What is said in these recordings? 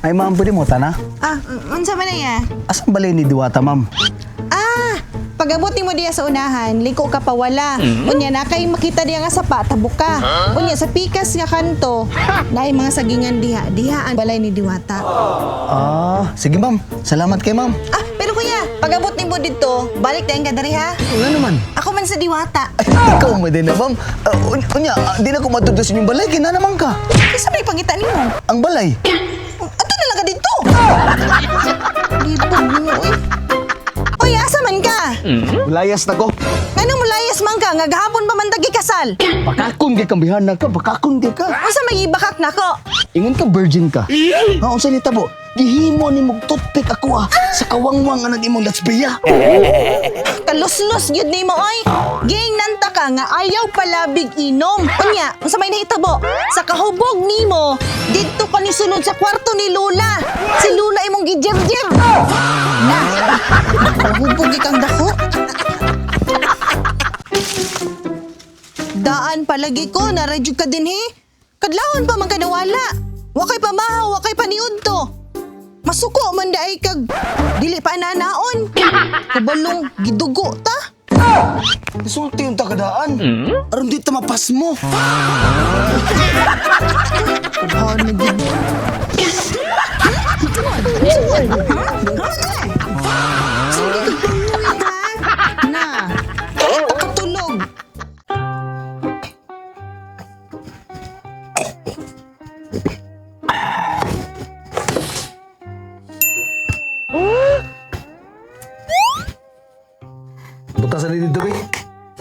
Ay, ma'am, pwede mo tana? Ah, unsa man na ya? Asan balay ni Diwata, ma'am? Ah, pag-abot nimo diya sa unahan, liko ka pa wala. Unya na kay makita diya nga sapa, tabok ka. Unya sa pikas nga kanto, naay mga sagingan diha, diha ang balay ni Diwata. Ah, sige, ma'am. Salamat kay ma'am. Ah, pero kuya, pag-abot nimo didto, balik dayon ka diri ha. Nga naman. Ako man sa Diwata. Ay, ikaw mo din na, ma'am. Unya, di na ko matuto sa inyong balay. Kina naman ka. Kinsa may pangita nimo? Ang balay. Ato na lang ka didto. Libog mo oy. Oy, asa man ka? Layas na ko. Ngano mo layas man ka nga gahapon pa man tagi kasal? Bakakon kay kambihan na ka. Bakakon kay ka. Unsa may gibakak nako? Ingon ka, virgin ka. Ha, unsa ni tabo? Gihimo ni mong toothpick ako ah. Sa kawangwang anang imong latsbiya. Kaluslos gyud nimo oy. Giingnanta ka nga ayaw palabig inom. Unya, unsa may nahitabo? Sa kahubog nimo, didto ka ni sulod sa kwarto ni Lola. Si Lola imong gijerjer. Na. Kahubog ikang dako. Daan palagi ko, naradyo ka din he. Kadlawon pa man ka nawala. Wa kay pamahaw, wa kay paniudto. Masuko man daay kag dili pa nanaon. Kabalong gidugo ta. Sulti yung takadaan. Aron di ta mapas mo. Ano gid? Na. Nakatulog. Butasan ni dito, be.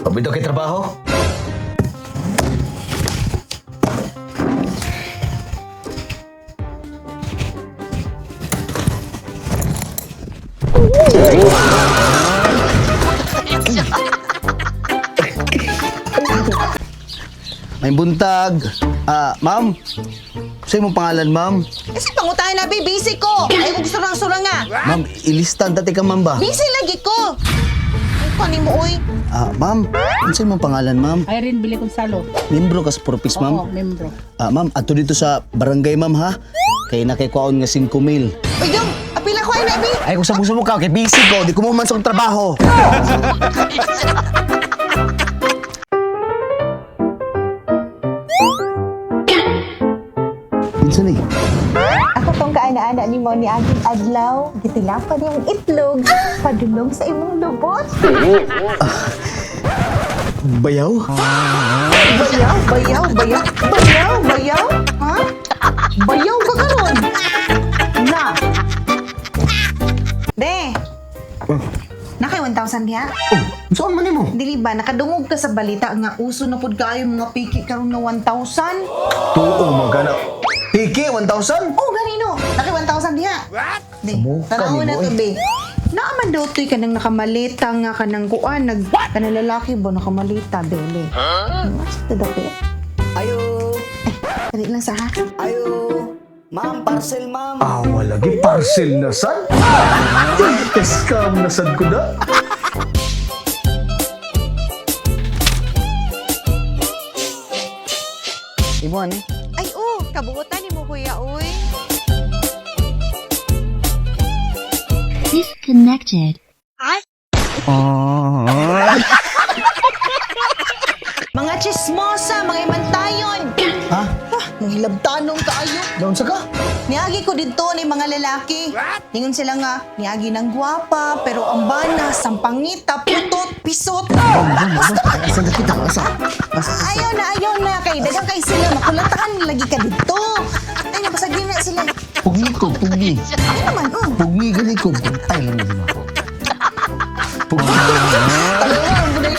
Pabito kay trabaho. May buntag. Ah, ma'am. Sa imong pangalan, ma'am? Kasi pangutahan na, be, busy ko. Ay, kung surang-surang nga. Ma'am, ilistan dati ka, ma'am ba? Busy lagi ko. Ay, kanin mo, oy. Ah, ma'am, unsa imong pangalan, ma'am? Irene Billy Gonzalo. Membro ka sa Purpose, ma'am? Oo, membro. Ah, ma'am, ato dito sa barangay, ma'am, ha? Kay na kay kwaon nga 5 mil. Uy, dong, apila ko ay na, be. Ay, kung sa mo ka, kay busy ko, di ko mo man sa akong trabaho. Pinsan eh. Ako tong kaana-ana ni mo ni Aging Adlaw. Gitilapan yung itlog. Padulong sa imong lubot. Bayaw? Bayaw, bayaw, bayaw. Bayaw, bayaw. Ha? Bayaw ka karon. Na. De. Na kay 1,000 diha? Oh, saan man nimo? Dili ba nakadungog ka sa balita nga uso na pud kaayo mga piki karon nga 1,000? Tuo magana. Piki, 1,000? Oh, ganino. Naki 1,000 diha. What? De, Samuka tanaw ni na mo, to, eh. be. Naaman daw to'y kanang nakamalita nga kanang kuan nag kanang lalaki ba nakamalita bele. Huh? Mas daw kaya. Ayo! Dali lang sa ha. Ayo! Ma'am, parcel, ma'am. Ah, wala gi parcel na sad. Scam na sad ko na. Imo ani? Ay, oh, kabuotan ni mo kuya, oy. Disconnected. Mga chismosa, mga imantayon. Ha? Ah, mga hilabtanong kaayo. Doon sa ka? Niagi ko dito ni mga lalaki. Ningon sila nga, niagi ng gwapa, pero ang bana, sampangita, putot, pisot. Asa na kita? Asa? Asa? Ayaw na, ayaw na. Kay daghang kay sila, makulatahan lagi ka dito. Ay, nabasagin na sila. Pugni ko, pugni. Ano naman, oh. Pugni gani ko. Ay, lang din ako. Pugni. Talaga, ang buday.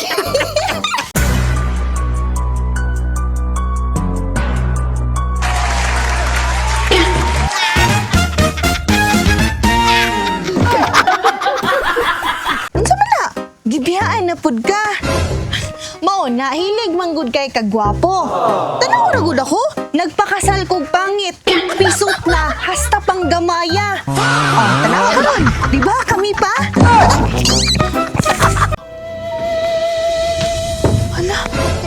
Unsa man na? Gibiyaan na pud ka. Mao na hilig man gud kay kagwapo. Tanaw ra gud ako. Nagpakasal kog pangit. Pisot na hasta panggamaya. Oh, tanaw karon. Di ba kami pa? Hala,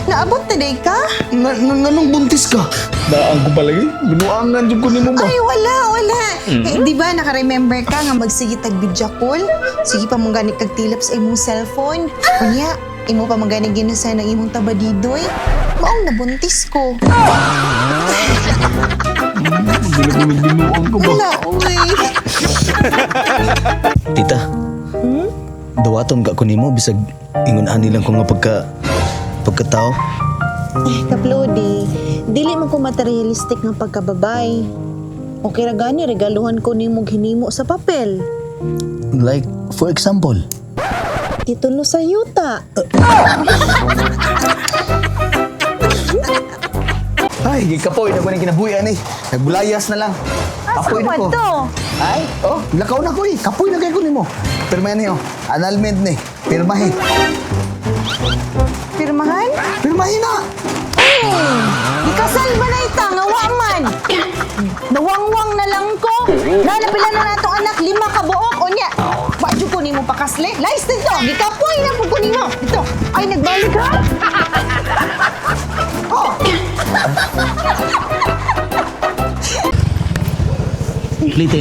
naabot na day ka? Nganong buntis ka? Daan ko palagi. Binuangan jud ko nimo ba? Ay, wala, wala. Eh, di ba naka-remember ka nga magsige tag video call? Sige pa mong gani kag tilap sa imong cellphone. Unya, imo pa man gani ginasan ang imong tabadidoy. Maong nabuntis ko. Binuang ko ba? Wala, uy. Tita, dawaton ka ko nimo bisag ingon ani lang ko nga pagkatao. Eh, Kaplodi, dili man ko materialistic nga pagkababay. Okay ra gani regaluhan ko nimo hinimo sa papel. Like, for example, Titulo sa yuta. Ay, gikapoy na ko ng kinabuhi ani. Nagbulayas na lang. Asa Kapoy na man ko. to? Ay, oh, lakaw na ko eh. Kapoy na kay ko nimo. Pirma ni oh. Annulment ni. Pirmahe. Pirmahan? Pirmahe na. Eh, ikasal ba na ita nga wa man? Nawangwang na lang ko. Nanapila na natong anak lima ka buok unya. Wa jud ko nimo pakasli. Lies dito. Gikapoy na pud ko nimo. Dito. Ay nagbalik ha. Oh, Plite.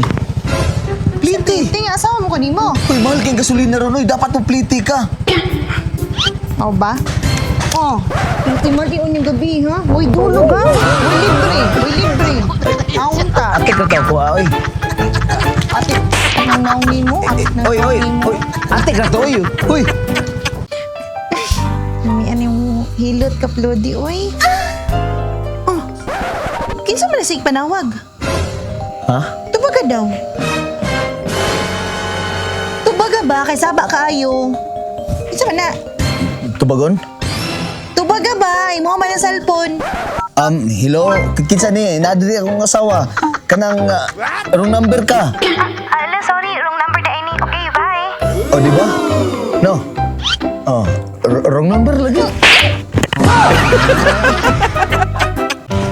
Plite. ting asawa mo ko nimo. Uy, mahal kay gasolina ron oy. Dapat mo plite ka. Mao ba? Oh, timar di unyong gabi ha. Hoy dulog ha. Hoy libre, hoy libre. Aon ta. Ate ka ko oy. Ate, ang naong nimo, ate nang Oy, oy, naong nimo. oy. Ate ka to oy. Uy. May ano yung hilot ka, Plodi, oy. Oh, kinsa man na sig panawag? Ha? Tubaga daw. Tubaga ba? Kay saba kaayo. Kinsa man na? Tubagon? Tubaga ba? Imo man ang cellphone. Hello? Kinsa ni? Nadiri akong asawa. Kanang wrong number ka. Ala, sorry. Wrong number na ini. Okay, bye. Oh, di ba? No. Oh, wrong number lagi.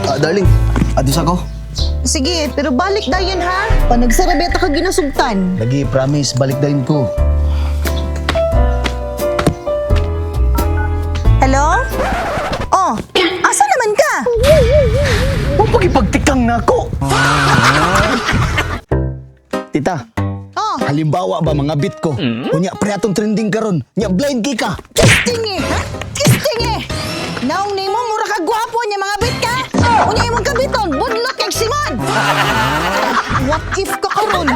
Ah, darling, adto sa ko. Sige, pero balik dayon ha. Panagsarabeta ka ginasugtan. Lagi, promise, balik dayon ko. Hello? Oh, asa naman ka? Huwag pagipagtikang na ako. Tita, Oh, halimbawa ba mga bit ko? Unya, pre atong trending karon. Nya blind kay ka. Kisting eh, ha? Kisting eh! Naong nimo, mura ka gwapo niya mga bit ka! Unya imong kabiton, budlot kag simon! What if ka karon?